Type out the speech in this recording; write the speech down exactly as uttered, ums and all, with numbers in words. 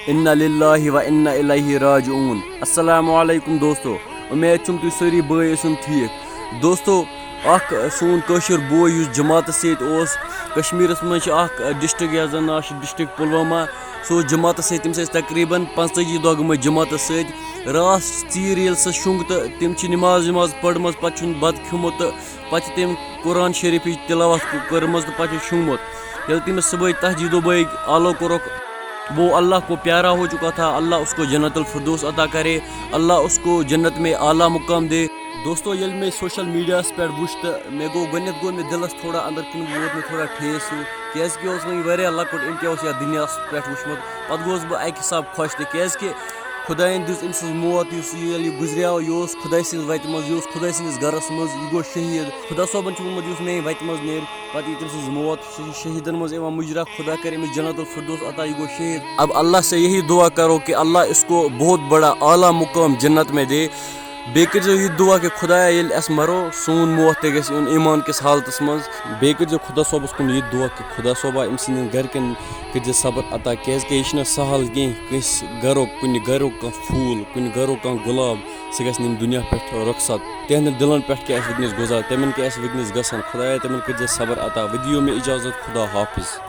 انا للہ و انا الیہ راجعون۔ السلام علیکم دوستو، امید چھم تُہۍ سٲری بٲے ٲسِو ٹھیٖک۔ دوستو، اکھ سون کٲشُر بوے یُس جماعتس سۭتۍ اوس، کشمیرس منٛز چھِ اکھ ڈسٹرکٹ یتھ زن ناو چھُ ڈسٹرکٹ پلوامہ، سُہ اوس جماعتس سۭتۍ، تٔمِس ٲسۍ تقریباً پنٛژتٲجی دۄہ گٔمٕتۍ جماعتس سۭتۍ۔ راتھ ژیٖرۍ ییٚلہِ سُہ شوٚنٛگ تہٕ تٔمۍ چھِ نماز وماز پٔرمٕژ، پتہٕ چھُنہٕ بتہٕ کھیوٚمُت تہٕ پتہٕ چھِ تٔمۍ قرآن شریفٕچ تلاوت کٔرمٕژ تہٕ پتہٕ چھُ شوٚنٛگمُت۔ ییٚلہِ تٔمِس صُبحٲے تہجدو بٲگۍ آلو کوٚرُکھ، وہ اللہ کو پیارا ہو چکا تھا، اللہ اس کو جنت الفردوس عطا کرے، اللہ اس کو جنت میں اعلیٰ مقام دے۔ دوستو، ییٚلہِ مےٚ سوشل میڈیاہس پٮ۪ٹھ وُچھ تہٕ مےٚ گوٚو گۄڈٕنٮ۪تھ گوٚو مےٚ دِلس تھوڑا اندر کِنۍ ووت مےٚ تھوڑا ٹھیس ہیوٗ، کیازِ کہِ اوس وۄنۍ واریاہ لۄکُٹ، أمۍ کیٛاہ اوس یتھ دُنیاہس پٮ۪ٹھ وُچھمُت۔ پتہٕ گوس بہٕ اکہِ حساب خۄش تہِ، کیازِ کہِ خۄداین دِژ أمۍ سٕنٛز موت، یُس یہِ ییٚلہِ یہِ گُزریو، یہِ اوس خۄداے سٕنٛزِ وتہِ منٛز، یہِ اوس خۄداے سٕنٛدِس گرس منٛز، یہِ گوٚو شہیٖد۔ خۄدا صٲبن چھُ ووٚنمُت، یُس میٛانہِ وتہِ منٛز نیرِ، پتہٕ یی تٔمۍ سٕنٛز موت، سُہ چھُ شہیٖدن منٛز یِوان مُجرا، خۄدا کرِ أمِس جنت الفردوس عطا، یہِ گوٚو شہیٖد۔ اب اللہ سے یہی دعا کرو کہ اللہ اس کو بہت بڑا اعلیٰ مقام جنت میں دے۔ بیٚیہِ کٔرۍزیو یہِ دُعا کہِ خۄدایا، ییٚلہِ اَسہِ مَرو، سون موت تہِ گژھِ یُن ایٖمان کِس حالتَس منٛز۔ بیٚیہِ کٔرۍزیو خۄدا صٲبَس کُن یہِ دُعا کہِ خۄدا صٲبا، أمۍ سٕنٛدٮ۪ن گَرِکٮ۪ن کٔرۍزِ صبر عطا، کیٛازِکہِ یہِ چھِنہٕ سہل کینٛہہ۔ کٲنٛسہِ گَرُک، کُنہِ گَرُک کانٛہہ پھوٗل، کُنہِ گَرُک کانٛہہ گۄلاب، سُہ گژھِ نہٕ ییٚمہِ دُنیا پٮ۪ٹھ رۄخصت۔ تِہِنٛدٮ۪ن دِلَن پٮ۪ٹھ کیٛاہ آسہِ وٕنۍکٮ۪نَس گُزار، تِمَن کیٛاہ آسہِ وٕنۍکٮ۪نَس گژھان۔ خۄدایا، تِمَن کٔرۍزِ صبر عطا۔ وۄنۍ دِیِو مےٚ اِجازت، خۄدا حافظ۔